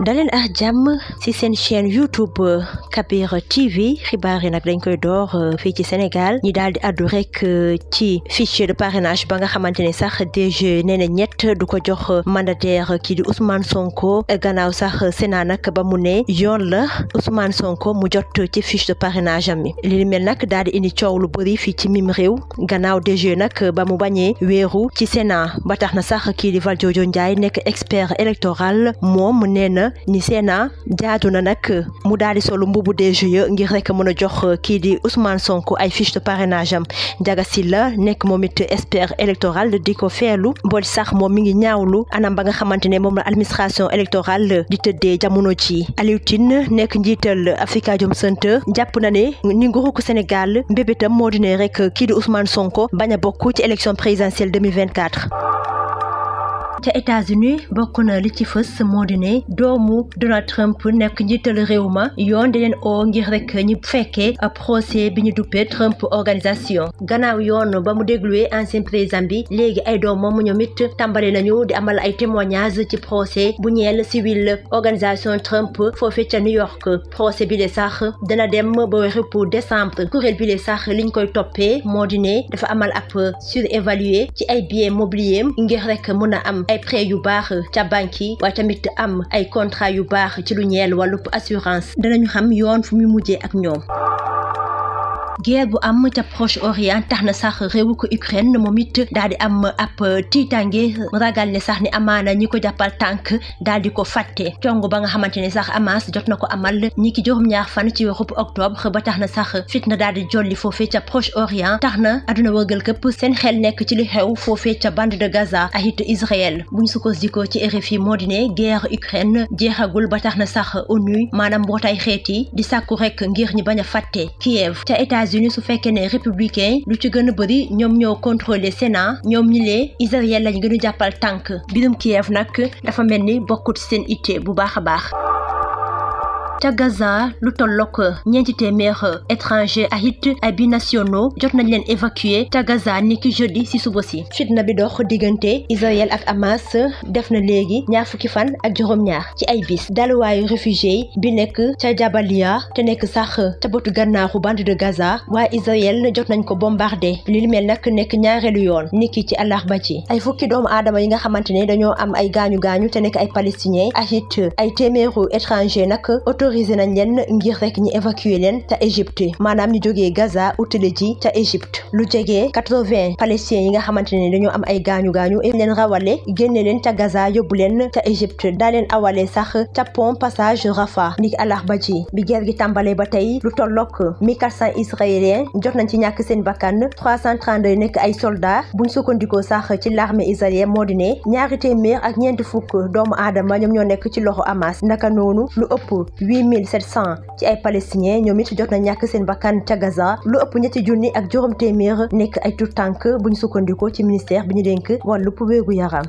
daleen ak jàmm ci seen chaîne YouTube Kabir TV xibaar yi nag dañ koy door fii ci Sénégal ñi daal di àddu rek ci fichier de parrainage ba nga xamante ne sax DG nee na ñett du ko jox mandataire kii di Ousmane Sonko gannaaw sax Sénat nag ba mu ne yoon la Ousmane Sonko mu jot ci fiche de parrainage am li mel nag daal di indi coow lu bëri fii ci mim réew gannaaw DG nag ba mu bañee wéeru ci Sénat ba tax na sax kii di Valdiodio Ndiaye nekk expert électoral moom nee na ni Sénat jaadu na nag mu daal di solu mbubu DG ngir rek mën a jox kii di Ousmane Sonko ay fiche de parrainage am Ndiaga Sylla nekk moom it expert électoral di ko feelu bool sax moom mi ngi ñaawlu anam ba nga xamante ne moom la administration électorale di tëddee jamono ci Aliou Tine nekk njiital Afrikajom Center jàpp na ne ni nguuru ko Sénégal mbébétam moo di ne rek kii di Ousmane Sonko bañ a bokk ci élection présidentielle 2024. ca États-Unis bokk na li ci fës moo di ne doomu Donald Trump nekk njiital réew ma yoon di leen oo ngir rek ñi fekkee procès bi ñu duppee Trump organisation gannaaw yoon ba mu dégluwee ancien président bi léegi ay doom moom ñoom it tàmbali nañu di amal ay témoignages ci procès bu ñeel civil organisation Trump foofee ca New York procès bi le sax dana dem ba weeru décembre kuréel bi le sax liñ koy toppee moo di ne dafa amal ab surévalué ci ay biens mobiliers ngir rek mën a am ay prêt yu baax ca banque yi waaye tamit am ay contrat yu baax ci lu ñeel wàllub assurance danañu xam yoon fu muy mujjee ak ñoom. guerre bu am ca Proche-Orient tax na sax réewu ko Ukraine moom it daal di am ab tiitange ragal ne sax ni amaana ñi ko jàppal tànk daal di ko fàtte cong ba nga xamante ne sax Hamas jot na ko amal ñi ki juróom-ñaar fan ci weeru octobre ba tax na sax fitna daal di jolli foofee ca Proche-Orient tax na àdduna wërgal këpp seen xel nekk ci li xew foofee ca bande de Gaza ak it Israël buñ sukkandikoo ci RFI moo di ne guerre Ukraine jeexagul ba tax na sax ONU maanaam mbootaay xeet yi di sàkku rek ngir ñi bañ a fàtte Kiev ca États-Unis su fekkee ne républicain lu ci gën a bëri ñoom ñoo contrôler Sénat ñoom ñi lee Israël lañ gën a jàppal tànk birum Kiev nag dafa mel ni bokkut seen itte bu baax a baax. ca Gaza lu tollook ñeenti téeméer étranger ak it ay binationaux jot nañ leen évacuer ca Gaza niki jeudi ci suba si fitna bi dox diggante Israël ak Hamas def na léegi ñaar fukki fan ak juróom-ñaar ci ay bis daluwaayu réfugié bi nekk ca Jabalia te nekk sax ca botu gànnaaru bande de Gaza waaye Israël jot nañ ko bombardé li mel nag nekk ñaareelu yoon niki ci àllarba ci ay fukki doomu aadama yi nga xamante ne dañoo am ay gaañu-gaañu te nekk ay palestiniens ak it ay téeméeru étranger nag autorisé nañ leen ngir rek ñi évacuer leen ca Égypte maanaam ñu jógee Gaza utale ji ca Égypte lu jege 80 palestiniens yi nga xamante ne dañoo am ay gaañu-gaañu leen rawale génne leen ca Gaza yóbbu leen ca Égypte daa leen awale sax ca pont passage Rafah niki àllarba ji bi guerre gi tàmbalee ba tey lu tollook 1400 israéliens jot nañ ci ñàkk seen bakkan 332 nekk ay soldats buñ sukkandikoo sax ci l'armée israélienne moo di ne ñaari téeméer ak ñeenti fukk doomu aadama ñoom ñoo nekk ci loxo Hamas naka noonu lu ëpp 8700 ci ay palestiniens ñoom it jot na ñàkk seen bakkan ca Gaza lu ëpp ñetti junni ak juróom téeméer nekk ay tout tànk buñ sukkandikoo ci ministère bi ñu dénk wàllu wérgu yaram.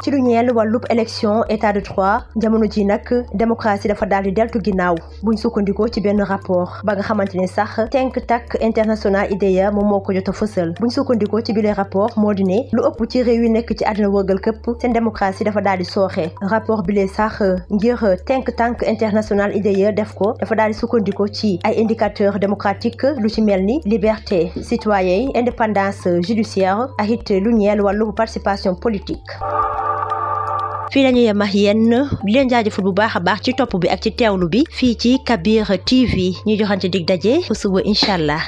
ci lu ñeel wàllub élection état de droit jamono ji nag démocratie dafa daal di deltu ginnaaw buñ sukkandikoo ci benn rapport ba nga xamante ne sax think tank international IDEA moom moo ko jot a fësal buñ sukkandikoo ci bile rapport moo di ne lu ëpp ci réew yi nekk ci àddina wërgal këpp seen démocratie dafa daal di sooxe rapport bile sax ngir think tank international IDEA def ko dafa daal di sukkandikoo ci ay indicateurs démocratiques lu ci mel ni liberté citoyenne indépendance judiciaire ak it lu ñeel wàllu participation politique. fii la ñu yem ak yéen di leen jaajëfal bu baax a baax ci topp bi ak ci teewlu bi fii ci Kabir TV ñu joxante dig daje ba suba incha allah.